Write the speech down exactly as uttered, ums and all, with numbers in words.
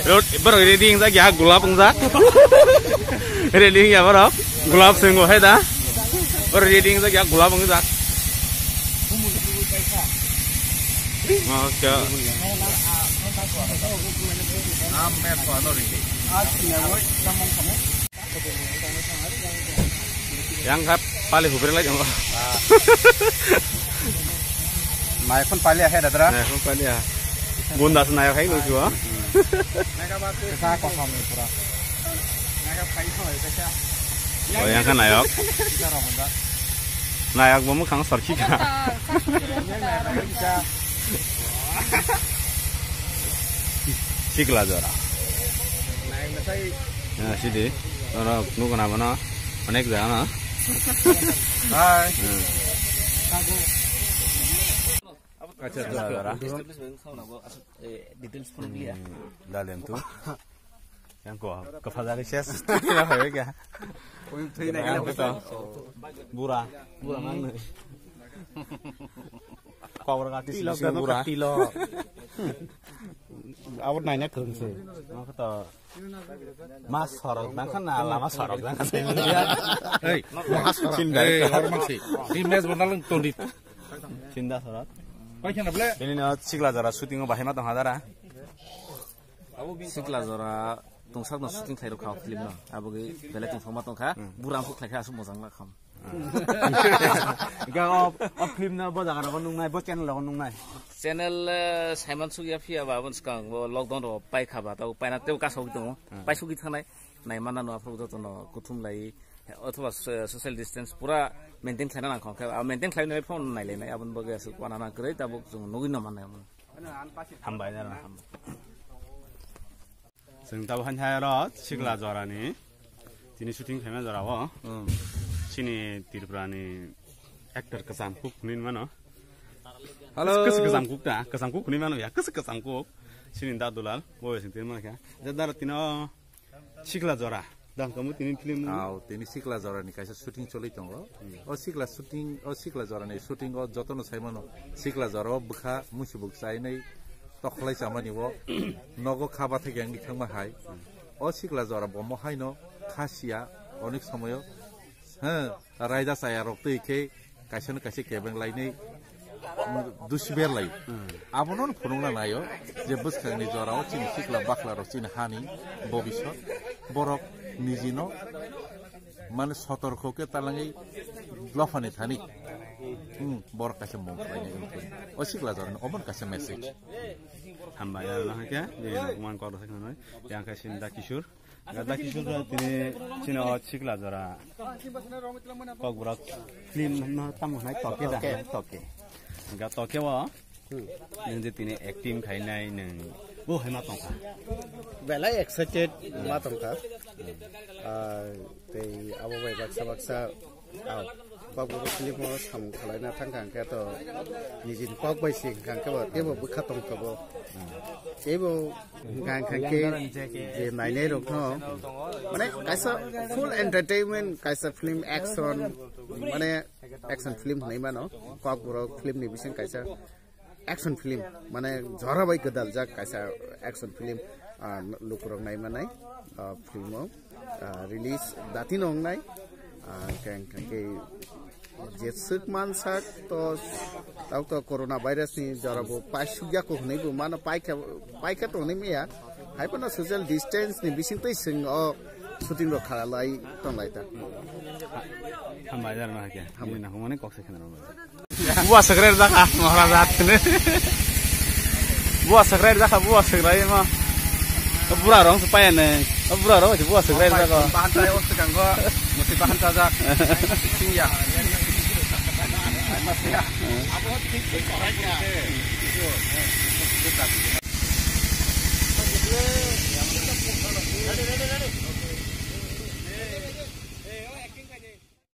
Bro, borok ready wngjak ya, gulab wngjak. Ready wngya borok. Gulab swngo hai da. Borok ready wngjak ya, gulab wngjak. Oke. Yang kha pali hubri lai tongo. Mai khon pali ahe dadra. Mai khon pali ah. Bunda se nayok hai nung chuo. Sa kosom ni pura. Oh, yang kha nayok. Nayok bo mukhang sorki kha. Sikla jora. Ya, sidi. Oro nukuna mano. Onek jaga na. Hai. Hmm. Acha, acha, acha. Details phone liya. Hmm, dalem tu. Yang ko, kapha jagwi ses. Ya, hai kya? Oi, thwi na gele. Bura, bura mang. Kobor ga tilo, tilo, bura. Tilo. Abo naina kwrwngse. Nokho to ma sorok dang kha na lama sorok dang kha. Hey, ma sorok. Chinda. Hey, hor mangsi. Di mes bonal tondit. Chinda sorok. Pai khana ble. Bini no sikla jora shooting o bahai ma tong hadara. Sikla jora tungsakno shooting khlai rwkha o film no. Abogwi belai tongthokma tongkha. Hmm. Bura ang khlai kha aswk mojang lakham. Ga o, o film no bo jaga rogo nungnai, bo channel rogo nungnai. Channel, eh, saiman sugya phiya ba aboni swkang bo lockdown ro paikha ba, tabo paina tebo kasogwi tongo. Hmm. Paisugwi thangnai. Naimana no aphuru jotono kuthum lai, othoba so-, social distance pura maintain khlaina nangkha. Khe, ah, maintain khlainai phone nailainai, aboni bagwi aswk wana nang kwrwi, tabuk chwng nugwi no mannai. Hambai, jara. Chwng tabuk han hai oro sikla jorani tini shooting khlaima jorao. Hmm. Chini Tripurani actor kwcham kuk hwnwi mano. Hello. Kwcham kuk ta, kwcham kuk hwnwi mano ya, kwcham kuk. Chini Da Dulal, bo sing tin mano kha. Da dara tino sikla jora. Dang kamu tini film. Aw, tini sikla jorani kaisa shooting choli tongo. Hmm. O sikla shooting, o sikla jorani shooting o jotono sai mano. Sikla jora o bwkha musi bwk chainai tokhlai chamani o nogo kha bathai yang thangma hai. Hmm. O sikla jora bomo haino kha sia onek somoyo. He, raida chaya rok twi khe kaisa no kaisa kebeng lainai dusi berlai. Hmm. Abono phunukna naio je bwskangni jorao chini sikla bakla rok chini hani bobisot borok nijino mane sotorko khe talangwi lophani thani. Hmm, borok kaisa mung khlainai wngkhe. O sikla jorani omono kaisa message. Hambai, aro no hake, je man kok rasa khanoi. Yang kaisa Da Kishore. Gada kisu tini chini o sikla jora. Kokborok film no tamo hwnai toke da, toke. Ga toke o. Hmm. Nung je tini acting khainai nung. Bo hai ma tongkha. Belai excited ma tongkha. Ah, tei abo bai baksa baksa Aw, Kokborok film o samung khwlaina thangkha hwnkhe to nijini kok bai se hwnkha hwnkhe bo teibo bwkha tongthogo. Teibo hwnkha hwnkhe je nainai rokno mane kaisa full entertainment, kaisa film action, mane action film hwnwi mano. Kokborok film ni bising kaisa action film, mane jora bai gwdaljak kaisa action film, ah, lukurok naimanai, ah, film o, ah, release datino wngnai, ah, hwnkhe, hwnkhe je swk mansak to, tabuk to corona virus ni jora bo paisukya ko hwnwi bo mano, paikha, paikha to hwnwi maya, hai phano social distance ni bisingtwi chwng o shooting rok khalai tonglai ta. Hambai jar no hake. Hambai. Nini nangkukmani kok se kheno rw. Bua swkrai rwjak ah, Maharaj hat khne. Bua swkrai rwjak ah, bua swkrai ma. Bura rong se paya ne. Bura rong se bua swkrai rwjak ah. Bahan tai o swkang go. Musi bahan tajak. Sing ya. Mas ya.